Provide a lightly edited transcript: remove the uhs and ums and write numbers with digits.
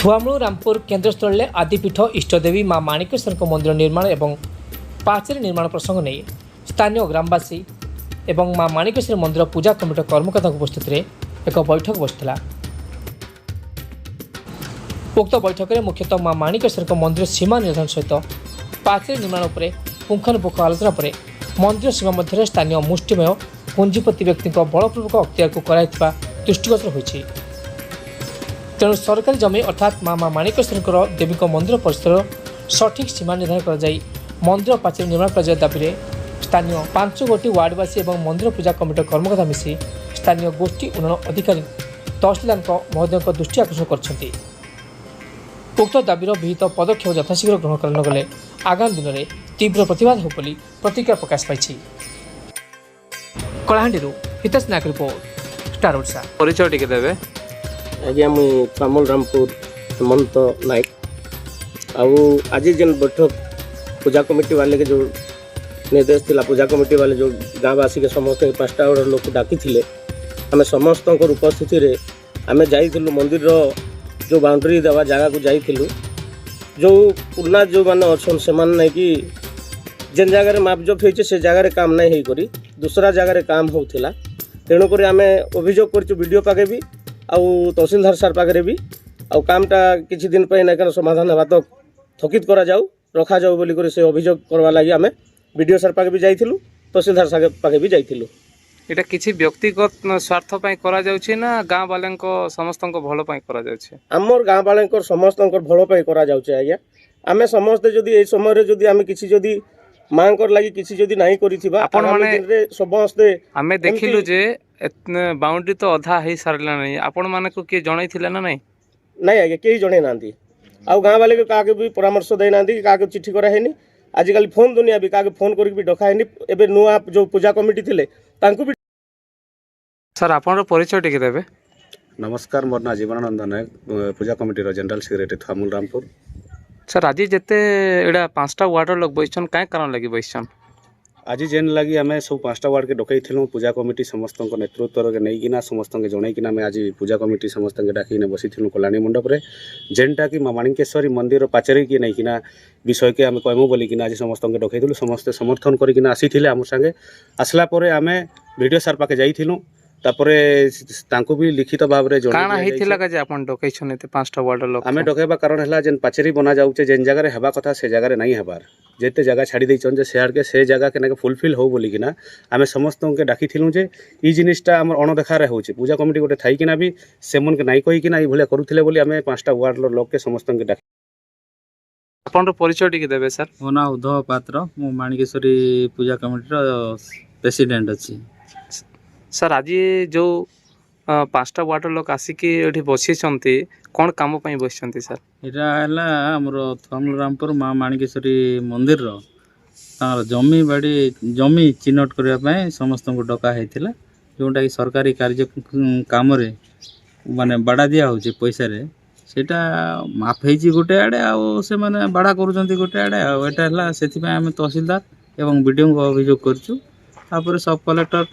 ଥୁଆମୂଳ ରାମପୁର କେନ୍ଦ୍ରସ୍ଥଳୀରେ ଆଦିପୀଠ ଇଷ୍ଟଦେବୀ ମା ମାଣିକେଶ୍ୱରଙ୍କ ମନ୍ଦିର ନିର୍ମାଣ ଏବଂ ପାଚେରୀ ନିର୍ମାଣ ପ୍ରସଙ୍ଗ ନେଇ ସ୍ଥାନୀୟ ଗ୍ରାମବାସୀ ଏବଂ ମା ମାଣିକେଶ୍ୱରୀ ମନ୍ଦିର ପୂଜା କମିଟିର କର୍ମକର୍ତ୍ତାଙ୍କ ଉପସ୍ଥିତିରେ ଏକ ବୈଠକ ବସିଥିଲା। ଉକ୍ତ ବୈଠକରେ ମୁଖ୍ୟତଃ ମା ମାଣିକେଶ୍ୱରଙ୍କ ମନ୍ଦିର ସୀମା ନିର୍ଦ୍ଧାରଣ ସହିତ ପାଚେରୀ ନିର୍ମାଣ ଉପରେ ପୁଙ୍ଖାନୁପୁଙ୍ଖ ଆଲୋଚନା ପରେ ମନ୍ଦିର ସୀମା ମଧ୍ୟରେ ସ୍ଥାନୀୟ ମୁଷ୍ଟିମେୟ ପୁଞ୍ଜିପତି ବ୍ୟକ୍ତିଙ୍କ ବଳପୂର୍ବକ ଅକ୍ତିଆରକୁ କରାଯାଇଥିବା ଦୃଷ୍ଟିଗୋଚର ହୋଇଛି। ତେଣୁ ସରକାରୀ ଜମି ଅର୍ଥାତ୍ ମା ମା ମାଣିକେଶ୍ୱରୀଙ୍କର ଦେବୀଙ୍କ ମନ୍ଦିର ପରିସରର ସଠିକ୍ ସୀମା ନିର୍ଦ୍ଧାରଣ କରାଯାଇ ମନ୍ଦିର ପାଚେରୀ ନିର୍ମାଣ କରାଯିବା ଦାବିରେ ସ୍ଥାନୀୟ 5 ଗୋଟି ୱାର୍ଡବାସୀ ଏବଂ ମନ୍ଦିର ପୂଜା କମିଟିର କର୍ମକର୍ତ୍ତା ମିଶି ସ୍ଥାନୀୟ ଗୋଷ୍ଠୀ ଉନ୍ନୟନ ଅଧିକାରୀ ତହସିଲଦାରଙ୍କ ମହୋଦୟଙ୍କ ଦୃଷ୍ଟି ଆକର୍ଷଣ କରିଛନ୍ତି। ଉକ୍ତ ଦାବିର ବିହିତ ପଦକ୍ଷେପ ଯଥାଶୀଘ୍ର ଗ୍ରହଣ କରାନଗଲେ ଆଗାମୀ ଦିନରେ ତୀବ୍ର ପ୍ରତିବାଦ ହେବ ବୋଲି ପ୍ରତିକ୍ରିୟା ପ୍ରକାଶ ପାଇଛି। କଳାହାଣ୍ଡିରୁ ହିତେଶ ନାୟକ ରିପୋର୍ଟ, ଷ୍ଟାର ଓଡ଼ିଶା। ପରିଚୟ ଟିକେ ଦେବେ। ଆଜ୍ଞା, ମୁଇଁ ଥୁଆମୂଳ ରାମପୁର ହେମନ୍ତ ନାୟକ। ଆଉ ଆଜି ଯେନ୍ ବୈଠକ ପୂଜା କମିଟି ବାଲେକେ ଯେଉଁ ନିର୍ଦ୍ଦେଶ ଥିଲା, ପୂଜା କମିଟି ବାଲେ ଯେଉଁ ଗାଁବାସୀକେ ସମସ୍ତେ 5ଟା ୱାର୍ଡ଼ର ଲୋକ ଡାକିଥିଲେ, ଆମେ ସମସ୍ତଙ୍କର ଉପସ୍ଥିତିରେ ଆମେ ଯାଇଥିଲୁ। ମନ୍ଦିରର ଯେଉଁ ବାଉଣ୍ଡ୍ରି ଦେବା ଜାଗାକୁ ଯାଇଥିଲୁ। ଯେଉଁ ପୁରୁଣା ଯେଉଁମାନେ ଅଛନ୍, ସେମାନେ ନାଇକି ଯେନ୍ ଜାଗାରେ ମାପଜୋପ ହେଇছে ସେ ଜାଗାରେ କାମ ନାଇଁ ହେଇକରି ଦୁସରା ଜାଗାରେ କାମ ହେଉଥିଲା। ତେଣୁକରି ଆମେ ଅଭିଯୋଗ କରିଛୁ ବିଡ଼ିଓ ପାଖେ ବି ଆଉ ତହସିଲଦାର ସାର୍ ପାଖରେ ବି। ଆଉ କାମଟା କିଛି ଦିନ ପାଇଁ ନାଇଁ ସମାଧାନ ହେବା ତ ଥକିତ କରାଯାଉ, ରଖାଯାଉ ବୋଲିକରି ସେ ଅଭିଯୋଗ କରବା ଲାଗି ଆମେ ବିଡ଼ିଓ ସାର୍ ପାଖେ ବି ଯାଇଥିଲୁ, ତହସିଲଦାର ସାର୍ ପାଖେ ବି ଯାଇଥିଲୁ। ଏଇଟା କିଛି ବ୍ୟକ୍ତିଗତ ସ୍ୱାର୍ଥ ପାଇଁ କରାଯାଉଛି ନା ଗାଁ ବାଲାଙ୍କ ସମସ୍ତଙ୍କ ଭଲ ପାଇଁ କରାଯାଉଛି? ଆମର ଗାଁ ବାଲାଙ୍କର ସମସ୍ତଙ୍କର ଭଲ ପାଇଁ କରାଯାଉଛି ଆଜ୍ଞା। ଆମେ ସମସ୍ତେ ଯଦି ଏଇ ସମୟରେ ଯଦି ଆମେ କିଛି ଯଦି ମାଙ୍କର ଲାଗି କିଛି ଯଦି ନାହିଁ କରିଥିବା ଆପଣ ଆଗାମୀ ଦିନରେ ସମସ୍ତେ ଆମେ ଦେଖିଲୁ ଯେ ବାଉଣ୍ଡ୍ରି ତ ଅଧା ହେଇ ସାରିଲାଣି। ଆପଣ ମାନଙ୍କୁ କିଏ ଜଣେଇଥିଲେ ନା ନାଇଁ? ନାଇଁ ଆଜ୍ଞା, କେହି ଜଣେଇ ନାହାନ୍ତି। ଆଉ ଗାଁ ବାଲାକୁ କାହାକୁ ବି ପରାମର୍ଶ ଦେଇନାହାନ୍ତି କି କାହାକୁ ଚିଠି କରାହେଇନି। ଆଜିକାଲି ଫୋନ୍ ଦୁନିଆ ବି, କାହାକୁ ଫୋନ୍ କରିକି ବି ଡକା ହେଇନି। ଏବେ ନୂଆ ଯେଉଁ ପୂଜା କମିଟି ଥିଲେ, ତାଙ୍କୁ ବି ସାର୍, ଆପଣଙ୍କର ପରିଚୟ ଟିକେ ଦେବେ। ନମସ୍କାର, ମୋର ନାଁ ଜୀବନାନନ୍ଦ ନାୟକ, ପୂଜା କମିଟିର general secretary, Thuamul Rampur. Sir, ଆଜି ଯେତେ ଏଇଟା 5ଟା ୱାର୍ଡ଼ର ଲୋକ ବସିଛନ୍, କାଇଁ କାରଣ ଲାଗି ବସିଛନ୍? ଆଜି ଯେନ୍ ଲାଗି ଆମେ ସବୁ 5ଟା ୱାର୍ଡ଼କେ ଡକେଇଥିଲୁ, ପୂଜା କମିଟି ସମସ୍ତଙ୍କ ନେତୃତ୍ୱରେ ନେଇକିନା, ସମସ୍ତଙ୍କୁ ଜଣେଇକିନା ଆମେ ଆଜି ପୂଜା କମିଟି ସମସ୍ତଙ୍କୁ ଡାକିକିନା ବସିଥିଲୁ କଲ୍ୟାଣୀ ମଣ୍ଡପରେ, ଯେନ୍ଟାକି ମା ମାଣିକେଶ୍ୱରୀ ମନ୍ଦିର ପାଚେରୀକି ନେଇକିନା ବିଷୟକେ ଆମେ କହିମୁ ବୋଲିକିନା ଆଜି ସମସ୍ତଙ୍କୁ ଡକେଇଥିଲୁ। ସମସ୍ତେ ସମର୍ଥନ କରିକିନା ଆସିଥିଲେ ଆମ ସାଙ୍ଗେ। ଆସିଲା ପରେ ଆମେ ବିଡ଼ିଓ ସାର୍ ପାଖେ ଯାଇଥିଲୁ। ତାପରେ ତାଙ୍କୁ ବି ଲିଖିତ ଭାବରେ ଜଣେଇ କାଣା ଦିଆଯାଇଛି। ହେଇଥିଲା କାଜେ ଆପଣ ଡକେଇଛନ୍ ଏତେ 5ଟା ୱାର୍ଡ଼ର ଲୋକ? ଆମେ ଡକେଇବା କାରଣ ହେଲା, ଯେନ୍ ପାଚେରୀ ବନା ଯାଉଛେ, ଯେନ୍ ଜାଗାରେ ହେବା କଥା ସେ ଜାଗାରେ ନାଇଁ ହେବାର୍। ଯେତେ ଜାଗା ଛାଡ଼ି ଦେଇଛନ୍ ଯେ ସେଆଡ଼କେ ସେ ଜାଗା କେନାକେ ଫୁଲଫିଲ୍ ହଉ ବୋଲିକିନା ଆମେ ସମସ୍ତଙ୍କୁ ଡାକିଥିଲୁ ଯେ ଇ ଜିନିଷଟା ଆମର ଅଣଦେଖାରେ ହେଉଛି। ପୂଜା କମିଟି ଗୋଟେ ଥାଇକିନା ବି ସେମାନକେ ନାଇଁ କହିକିନା ଏଇଭଳିଆ କରୁଥିଲେ ବୋଲି ଆମେ 5ଟା ୱାର୍ଡ଼ର ଲୋକକେ ସମସ୍ତଙ୍କୁ ଡାକି ଆପଣଙ୍କର ପରିଚୟ ଟିକେ ଦେବେ ସାର୍। ମୋ ନାଁ ଉଦ୍ଧବ ପାତ୍ର। ମୁଁ ମାଣିକେଶ୍ୱରୀ ପୂଜା କମିଟିର ପ୍ରେସିଡେଣ୍ଟ ଅଛି। ସାର୍, ଆଜି ଯେଉଁ 5ଟା ୱାର୍ଡ଼ର ଲୋକ ଆସିକି ଏଠି ବସିଛନ୍ତି, କ'ଣ କାମ ପାଇଁ ବସିଛନ୍ତି ସାର୍? ଏଇଟା ହେଲା ଆମର ଥୁଆମୂଳ ରାମପୁର ମା ମାଣିକେଶ୍ୱରୀ ମନ୍ଦିରର ତାଙ୍କର ଜମି ବାଡ଼ି ଜମି ଚିହ୍ନଟ କରିବା ପାଇଁ ସମସ୍ତଙ୍କୁ ଡକା ହେଇଥିଲା। ଯେଉଁଟାକି ସରକାରୀ କାର୍ଯ୍ୟ କାମରେ ମାନେ ବାଡ଼ା ଦିଆହେଉଛି ପଇସାରେ, ସେଇଟା ମାପ ହେଇଛି ଗୋଟେ ଆଡ଼େ ଆଉ ସେମାନେ ବାଡ଼ା କରୁଛନ୍ତି ଗୋଟେ ଆଡ଼େ। ଆଉ ଏଇଟା ହେଲା ସେଥିପାଇଁ ଆମେ ତହସିଲଦାର ଏବଂ ବିଡ଼ିଓଙ୍କୁ ଅଭିଯୋଗ କରିଛୁ। ତାପରେ ସବ୍ କଲେକ୍ଟର